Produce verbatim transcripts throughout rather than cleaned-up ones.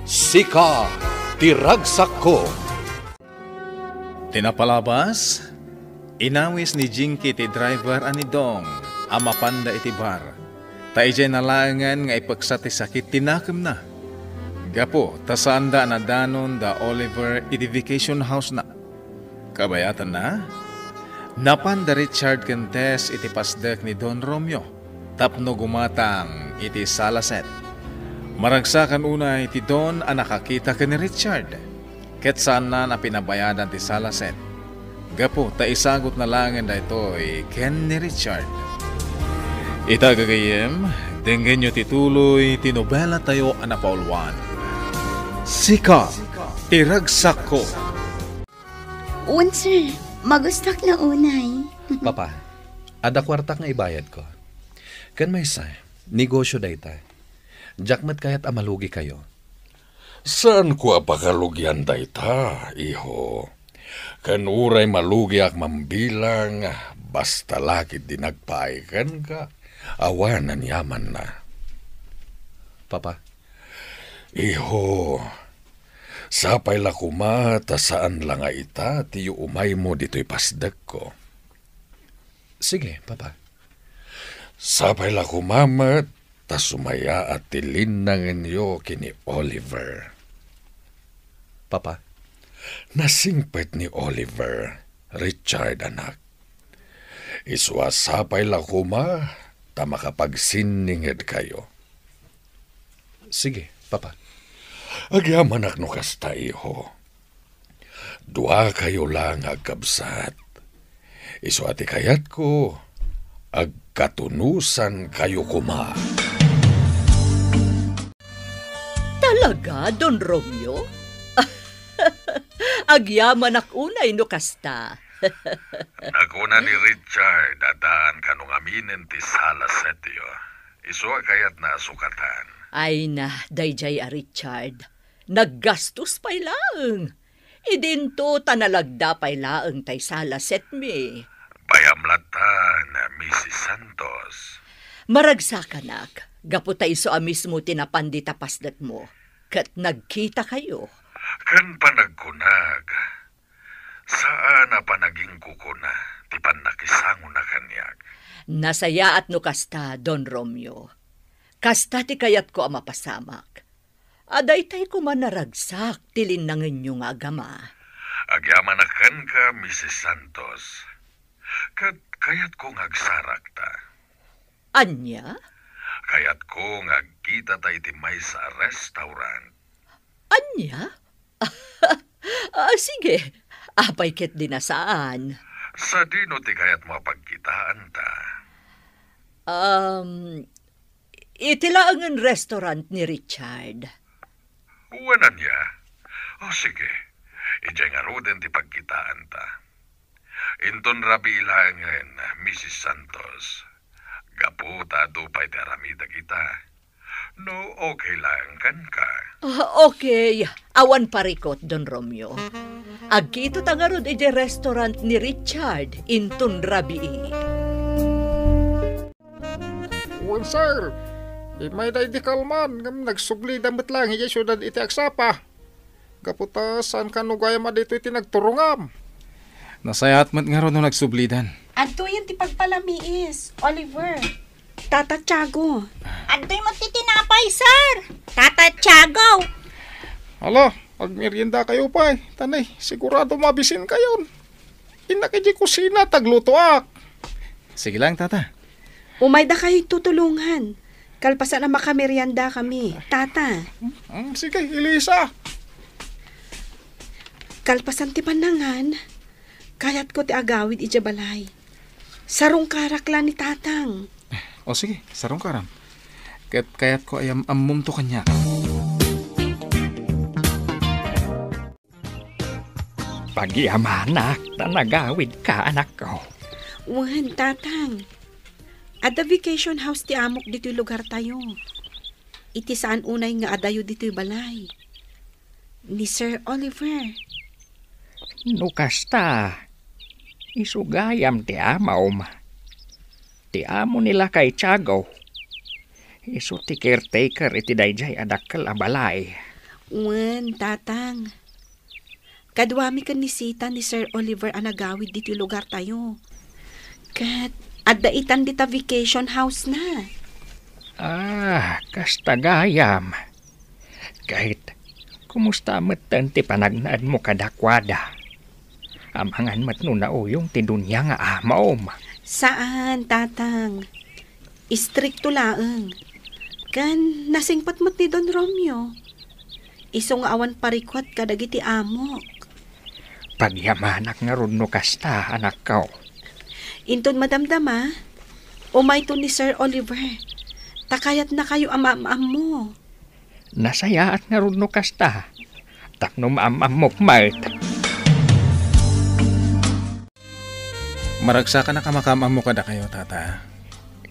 Sika ti ragsakko. Ti napalabas, inawis ni Jinky ti driver a ni Dong a mapanda iti bar. Ta idiay nalaengen nga ipeksa ti sakit ti nakemna. Gapu ta saanda a nadanon da Oliver iti vacation house-na. Kabayatanna, napan da Richard ken Tess iti pasdek ni Don Romeo tapno gumatang iti sala set. Maragsakan unay ti Don a nakakita ken ni Richard, ket saanna a pinabayadan ti sala set, gapu ta isagutna laengen daytoy ken ni Richard. Ita, gagayyem, denggenyo ti tuloy ti nobelatayo a napauluan, Sika ti Ragsakko. Wen, sir. Magustok la unay. Papa, adda kuartak nga ibayadko. Ken maysa, negosio dayta. Diak met kayat a malugikayo. Saanko a pakalugian dayta, iho. Ken uray malugiak mambilang, basta la ketdi nagpaay kenka, awanen yamanna. Papa? Iho, sapay la koma ta saan la nga ita ti yuumaymo ditoy pasdekko. Sige, Papa. Sapay la koma met ta sumayaat ti linnangenyo ken ni Oliver. Papa? Nasingpet ni Oliver, Richard, anak. Isu a sapay la koma ta makapagsinningedkayo. Sige, Papa. Agyamanak no kasta, iho. Duakayo la nga agkabsat. Isu a ti kayatko, agkatunosankayo koma. Talaga, Don Romeo? Agyamanak unay no kasta. Nakuna ni Richard a daan kano ngaminen ti sala setyo. Isu a kayatna a sukatan. Ay na, daydiay a Richard. Naggastos pay laeng. Idinto ta nalagda pay laeng tay sala setmi. Payam latta, Missus Santos. Maragsakanak, gapu ta isu a mismo ti napan dita pasdekmo, ket nagkitakayo. Ken panagkunak, saan a panagingkukuna ti pannakisangona kaniak. Nasayaat no kasta, Don Romeo. Kasta ti kayatko a mapasamak. A daytay koma naragsak ti linnangenyo nga agama. Agyamanak kenka, Missus Santos. Ket kayatko nga agsarakta. Ania? Kayatko nga agkitata iti maysa a restaurant. Ania? Ah, sige. Apay ketdi a saan? Sadino ti kayatmo a pagkitaanta? Um, iti laengen restaurant ni Richard. Wen ania? O, sige. Idiay ngaruden ti pagkitaanta. Inton rabii laengen, Missus Santos. Gapu ta adu pay ti aramidek ita. No okay laeng kenka. Ah, okay. Awan parikut, Don Romeo. Agkitata ngarud idiay restaurant ni Richard inton rabii. Wen, sir. Immayda idi kalman, ngem nagsublida met laeng idiay siudad iti agsapa. Gapu ta saan kano gayam a ditoy ti nagturongam. Nasayaat met ngarud no nagsublidan. Adtoyen ti pagpalamiis, Oliver. Tata Tiago. Adtoy met ti tinapay, sir. Tata Tiago. Hala, agmeriendakayo pay. Tanay, sigurado mabisinkayon. Innak idiay kusina, taglutoak. Sige lang, Tata. Umaydakayo tutulongan. Kalpasan a makameriendakami, Tata. Mm, sige, Elisa. Kalpasan ti pannangan, kayatko ti agawid idiay balay. Sarungkarak la ni Tatang. O sige, sarungkaram. Ket kayatko a am-ammomto kaniak. Pagyamanak ta nagawidka, anakko. Wen, Tatang. Adda vacation house ti amok ditoy lugartayo. Iti saan unay nga adayo ditoy balay. Ni Sir Oliver. No kasta, isu gayam ti amom. Ti amo ni lakay Tiago. Isu ti caretaker iti daydiay a dakkel a balay. Wen, Tatang. Kaduami ken ni Sita ni Sir Oliver a nagawid ditoy lugartayo. Ket adda itan dita vacation house na. Ah, kasta gayam. Ket, kumusta metten ti panagnaedmo kadakuada? Amangan met no nauyong ti dunia nga amom. Saan, Tatang. Istrikto laeng. Ken nasingpet met ni Don Romeo. Isu nga awan parikut kadagiti amok. Pagyamanak ngarud no kasta, anakko. Inton madamdama, umayto ni Sir Oliver. Ta kayatnakayo a maam-ammo. Nasayaat ngarud no kasta. Tapno maam-ammok met. Maragsakanak a makaam-ammo kadakayo, Tata.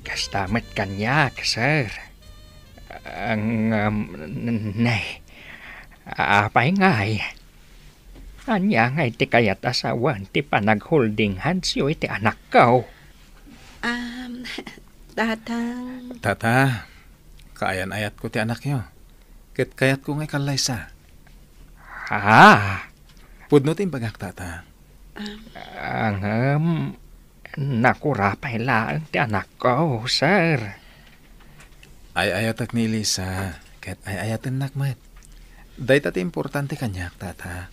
Kasta met kaniak, sir. Ang, um, n-, nay. Apay ngay? Ania ngay ti kayat a sawen ti panagholding handsyo iti anakko? Um, Tatang. Tata, kaayan-ayatko ti anakyo. Ket kayatko nga ikallaysa. Ah. Pudno ti imbagak, Tata. Um. Ngem, nakurapay laeng ti anakko, sir. Ay-ayatek ni Elisa, ket ay-ayatennak met. Dayta ti importante kaniak, Tata.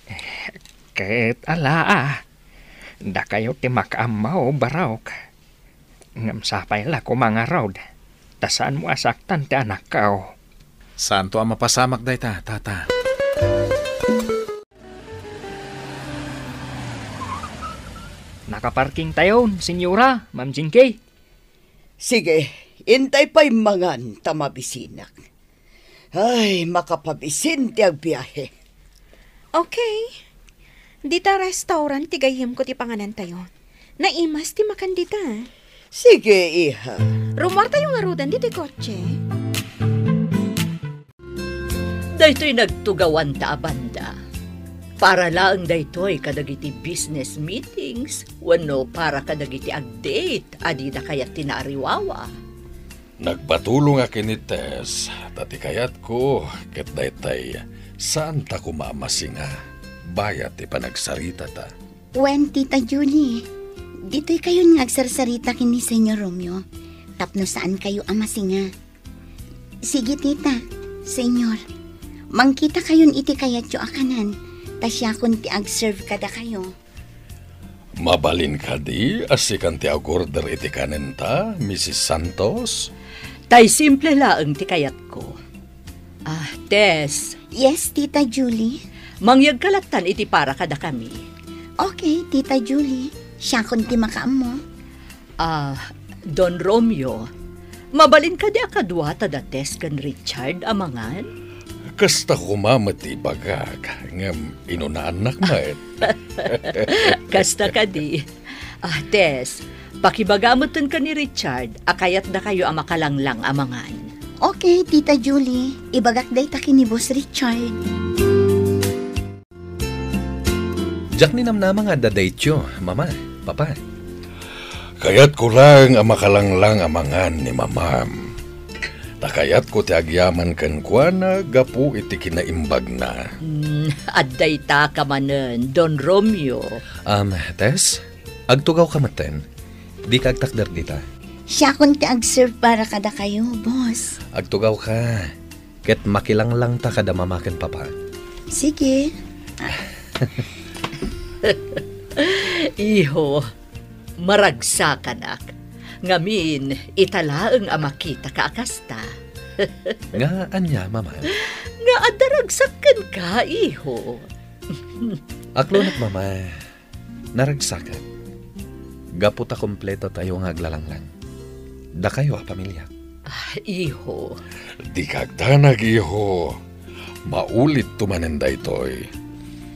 Eh, ket ala, ah. Dakayo ti makaammo, barok. Ngem sapay la koma ngarud, ta saanmo a saktan ti anakko. Saanto a mapasamak dayta, Tata. Nakaparkingtayon, Senyora, Ma'am Jinky. Sige, intay pay mangan ta mabisinak. Ay, makapabisin ti agbiahe. Okay. Dita restaurant ti gayyemko ti panganantayo. Naimas ti makan dita. Sige, iha. Rummuartayo ngaruden ditoy kotse. Daytoy nagtugawanta a banda. Para laeng daytoy kadagiti business meetings wenno para kadagiti ag-date a dida kayat ti naariwawa. Nagpatulongak ken ni Tess, ta ti kayatko ket daytay, saanta koma a masinga bayat ti panagsaritata. Wen, Tita Julie, ditoykayon nga agsarsarita ken ni Senyor Romeo tapno saankayo a masinga. Sige, Tita, Senyor, mangkitakayon iti kayatyo a kanen, ta siakon ti ag-serve kadakayo. Mabalin kadi a sikan ti agorder iti kanenta, Misis Santos? Tay simple laeng ti kayatko. Ah, Tess. Yes, Tita Julie? Mangyegka lattan iti para kadakami. Okay, Tita Julie. Siakon ti makaammo. Ah, Don Romeo, mabalin kadi a kaduata da Tess ken Richard a mangan? Kasta koma met ti ibagak, ngem inunaannak met. Kasta kadi. Ah, Tess, pakibaga metten ken ni Richard a kayatdakayo a makalanglang a mangan. Okay, Tita Julie. Ibagak dayta ken ni Boss Richard. Diak ninamnama nga adda daytoy, Mama, Papa. Kayatko laeng a makalanglang a mangan ni Mamam. Ta kayatko ti agyaman kenkuana gapu iti kinaimbagna. Hmm, adda ita ka manen, Don Romeo. Um, Tess, agtugawka metten. Dika agtakder dita. Siakon ti ag-serve para kadakayo, boss. Agtugawka. Ket makilanglangta kada Mama ken Papa. Sige. Iho, maragsakanak. Ngamin, ita laeng a makitaka a kasta. Nga ania, Mama? Nga adda ragsak kenka, iho. Aklonek, Mama. Naragsakak. Gapu ta kompleto tayo nga aglalanglang. Dakayo a pamilya. Ah, iho. Dika agdanag, iho. Maulitto manen daytoy.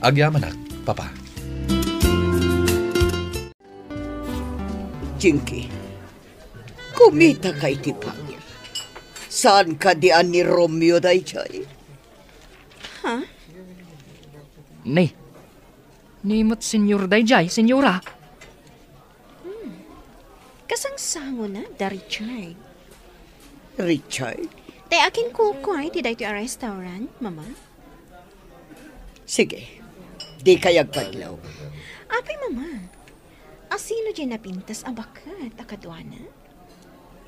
Agyamanak, Papa. Jinky, kumitaka iti pangir. Saan kadi a ni Romeo dayjay? Ha? Ni, ni met senyor dayjay, senyora. Hmm. Kasangsango na da Richard. Richard? Tay akin kukuay ti daytoy a restaurant, Mama? Sige. Dikay agpadlaw. Apay, Mama? Asino diay napintas a baket a kaduana?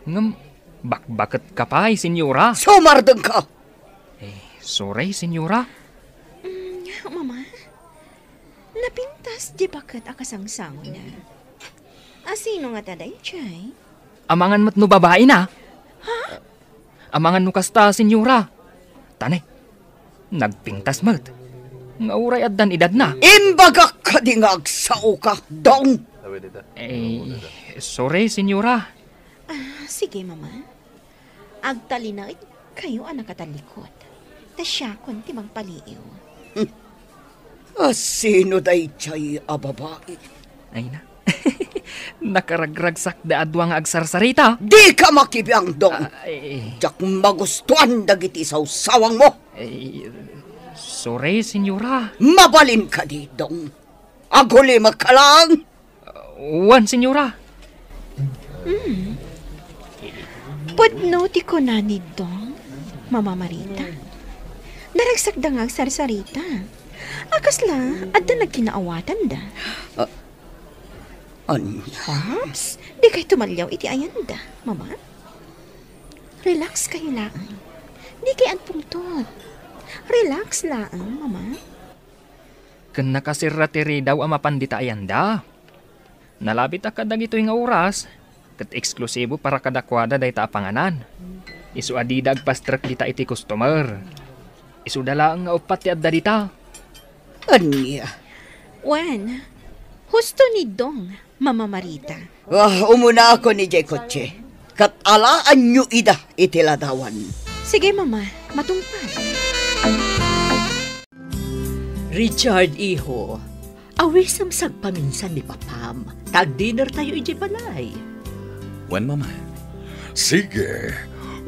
Ngem, bakbaketka pay, Senyora. Sumardengka! Eh, sorry, Senyora. Mm, Mama, napintas diay baket a kasangsangona. Asino ngata daydiay? Amangan met no babaina. Ha? Amangan no kasta, Senyora. Tane, nagpintas met. Nga uray addan edadna. Imbagak kadi nga agsaoka, Dong? Eh, sorry, Senyora. Ah, sige, Mama. Agtalinaedkayo a nakatallikod. Ta siakon ti mangpaliiw. Asino daydiay a babai? Ay na. Nakaragragsak da a dua nga agsarsarita. Dika makibiang, Dong. Ah, eh. Diak magustuan dagiti sawsawangmo. Eh, sorry, Senyora. Mabalin kadi, Dong? Agulimek ka lang. Wen, Senyora. Hmm. Pudno ti kuna ni Dong, Mama Marita. Naragsakda nga agsarsarita. A kasla, adda nagkinaawatanda. Ah, ania? Ups, dikay tumaliaw iti ayanda, Mama. Relax kayo laeng. Dikay agpungtot. Relax laeng, Mama. Ken nakasirra ti ridaw a mapan dita ayanda. Nalabit a kadagitoy nga oras, ket eksklusibo para kadakuada dayta a panganan. Isu a dida agpastrek dita iti customer. Isuda laeng nga uppat ti adda dita. Ania? Wen, husto ni Dong, Mama Marita. Ah, umunaakon idiay kotse. Ket alaanyo ida iti ladawan. Sige, Mama. Matungpal. Richard, iho, awisem sagpaminsan ni Papam, ta agdinertayo idiay balay. Wen, Mama. Sige,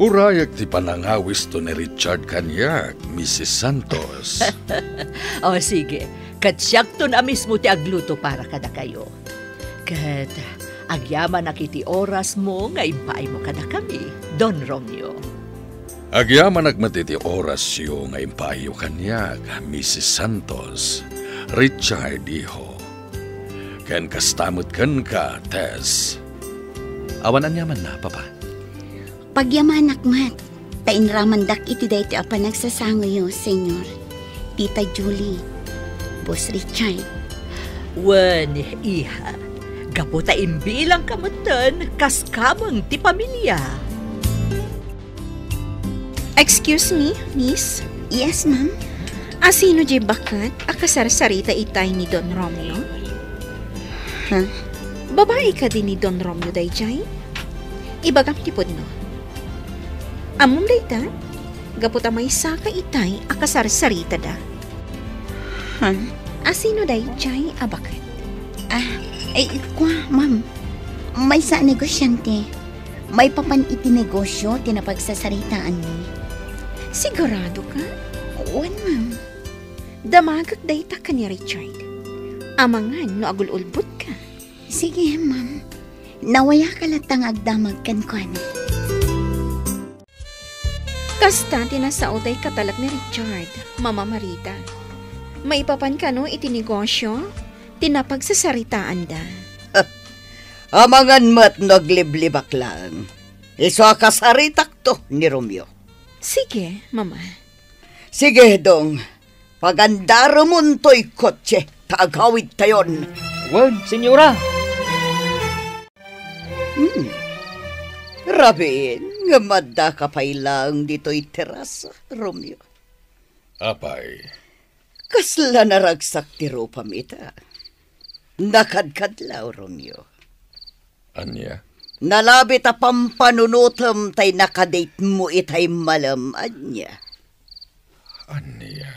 urayek ti panangawisto ni Richard kaniak, Missus Santos. O, sige, ket siakton a mismo ti agluto para kadakayo. Ket agyamanak iti orasmo nga impaaymo kadakami, Don Romeo. Agyamanak met iti orasyo nga impaayyo kaniak, Missus Santos, Richard, iho. Ken kasta met kenka, Tess. Awan aniamanna, Papa. Pagyamanak met, ta inramandak iti daytoy a panagsasangoyo, Senyor. Tita Julie, Boss Richard. Wen, iha, gapu ta imbilangka metten kas kameng ti pamilia. Excuse me, miss? Yes, ma'am. Asino diay baket a kasarsarita itay ni Don Romeo? Ha? Babai kadi ni Don Romeo daydiay? Ibagam ti pudno. Ammom dayta? Gapu ta maysaka itay a kasarsaritada. Ha? Asino daydiay a baket? Ah, ay, kua, ma'am. Maysa a negosyante. Maipapan iti negosyo ti napagsasaritaanmi. Sigurado ka? Wen, ma'am. Damagek dayta ken ni Richard. Amangan no agul-ulbodka. Sige, ma'am. Nawayaka latta nga agdamag kenkuana. Kasta ti nasao tay katalek ni Richard, Mama Marita. Maipapan kano iti negosyo ti napagsasaritaanda. Amangan met no agliblibak laeng. Isu a kasaritakto ni Romeo. Sige, Mama. Sige, Dong. Pagandaremon toy kotse ta agawidtayon. Wen, Senyora. Hmm. Rabiin, ngem addaka pay laeng ditoy terasa, Romeo. Apay? Kasla naragsak ti rupam ita. Nakadkadlaw, Romeo. Ania? Nalabit a pampanunotem tay nakadatemo itay malem, ania? Ania?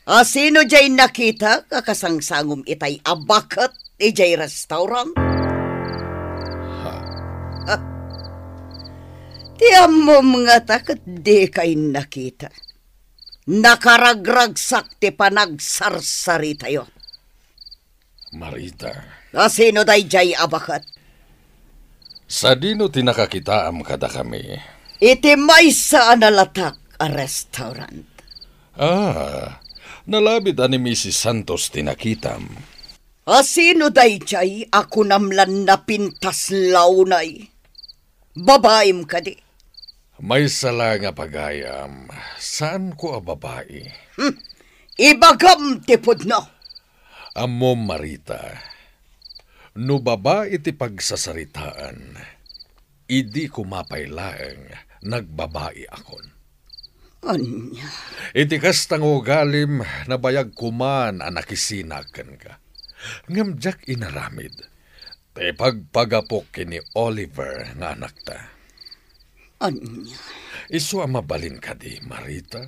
Asino diay nakitak a kasangsangom itay a baket idiay restaurant? Ha? Ah. Ti ammom ngata ket dikay nakita. Nakaragragsak ti panagsarsaritayo. Marita. Asino daydiay a baket? Sadino ti nakakitaam kadakami? Iti maysa a nalatak a restaurant. Ah, nalabit a ni Missus Santos ti nakitam. A sino daydiay a kunam lan napintas launay? Babaim kadi? Maysa la nga pagayam, saanko a babai. Hmm. Ibagam ti pudno. Ammom, Marita, no babai ti pagsasaritaan, idi koma pay laeng, nagbabai akon. Ania? Iti kasta nga ugalim, nabayag koman a nakisina kenka. Ngem diak inaramid. Ta ipagpagapok ken ni Oliver nga anakta. Ania? Isu a mabalin kadi, Marita?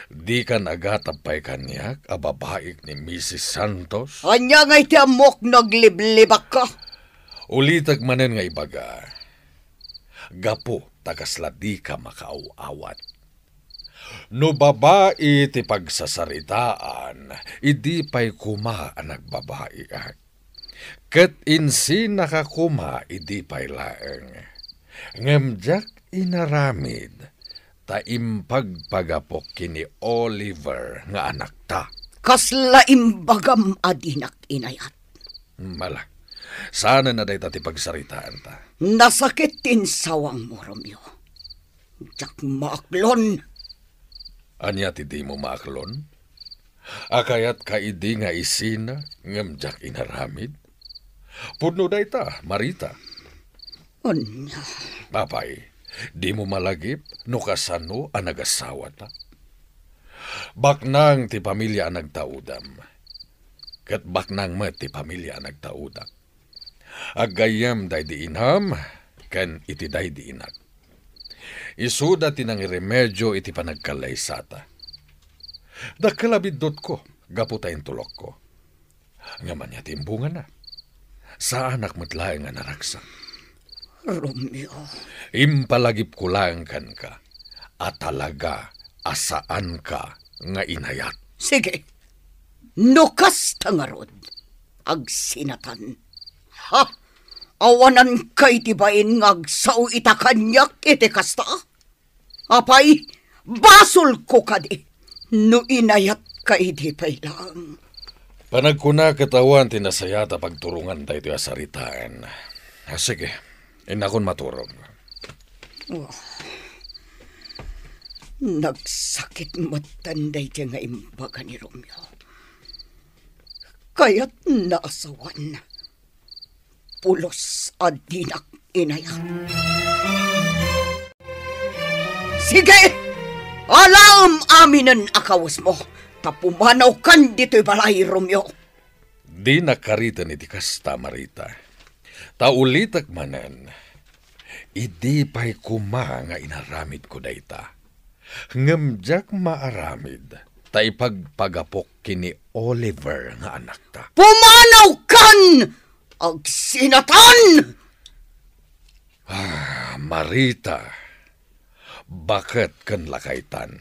Dika nagatab pay kaniak a babaik ni Missus Santos? Ania ngay ti ammok no agliblibakka? Ulitek manen nga ibaga, gapu ta kasla dika makaaw-awat. No babai ti pagsasaritaan, idi pay koma a nagbabaiak. Ket insinaka koma idi pay laeng. Ngem diak inaramid, ta impagpagapok ken ni Oliver nga anakta. Kasla imbagam a dinak inayat. Mala, saanen a dayta ti pagsaritaanta. Nasakit ti insawangmo, Romeo. Diak maaklon. Ania ti dimo maaklon? A kayatka idi nga isina, ngem diak inaramid? Pudno dayta, Marita. Ania? Apay, dimo malagip no kasano a nagasawata? Baknang ti pamilia a nagtaudam. Ket baknang met ti pamilia a nagtaudak. Aggayyem daydi inam ken iti daydi inak. Isuda ti nangiremedio iti panagkallaysata. Dakkel a biddutko gapu ta intulokko. Ngem ania ti imbungana? Saanak met laeng a naragsak. Romeo. Impalagipko laeng kenka a talaga a saanka nga inayat. Sige. No kasta ngarud, agsinatan. Ha? Awananka iti bain nga agsao ita kaniak iti kasta? Apay, basolko kadi no inayatka idi pay laeng. Panagkuna ket awan ti nasayaat a pagturongan daytoy a saritaan. Ah, sige, innakon maturog. Oh. Nagsakit metten daytoy nga imbaga ni Romeo. Kayatna a sawen. Pulos a dinak inayat. Sige! Alaem aminen a kawesmo, ta pumanawkan ditoy balay, Romeo. Dina kariten iti kasta, Marita. Ta ulitek manen, idi pay koma nga inaramidko dayta. Ngem diak maaramid ta ipagpagapok ken ni Oliver nga anakta. Pumanawkan! Agsinatan! Ah, Marita, baket ken lakaytan.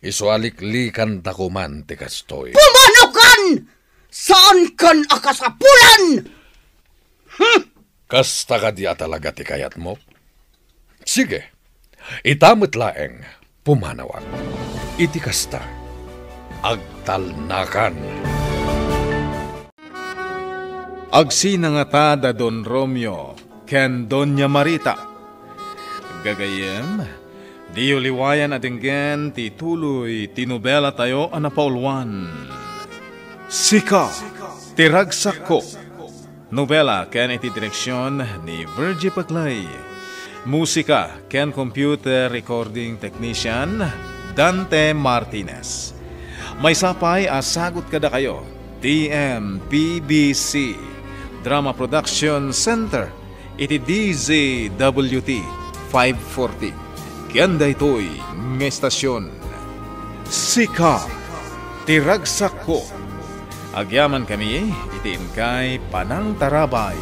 Isu a liklikanta koman ti kastoy. Pumanawkan! Saankan a kasapulan! Hmm! Kasta kadi a talaga ti kayatmo? Sige, ita met laeng pumanawak. Iti kasta, agtalnakan. Agsina ngata da Don Romeo ken Doña Marita. Gagayyem, diyo liwayan a denggen ti tuloy ti nobelatayo a napauluan, Sika ti Ragsakko. Nobela ken iti direksion ni Virgie Paclay. Musika ken computer recording technician, Dante Martinez. Maysa pay a sagut kadakayo, T M P B C Drama Production Center, iti D Z W T five forty. Ken daytoy nga estasion, Sika ti Ragsakko. Agyamankami iti inkay panangtarabay.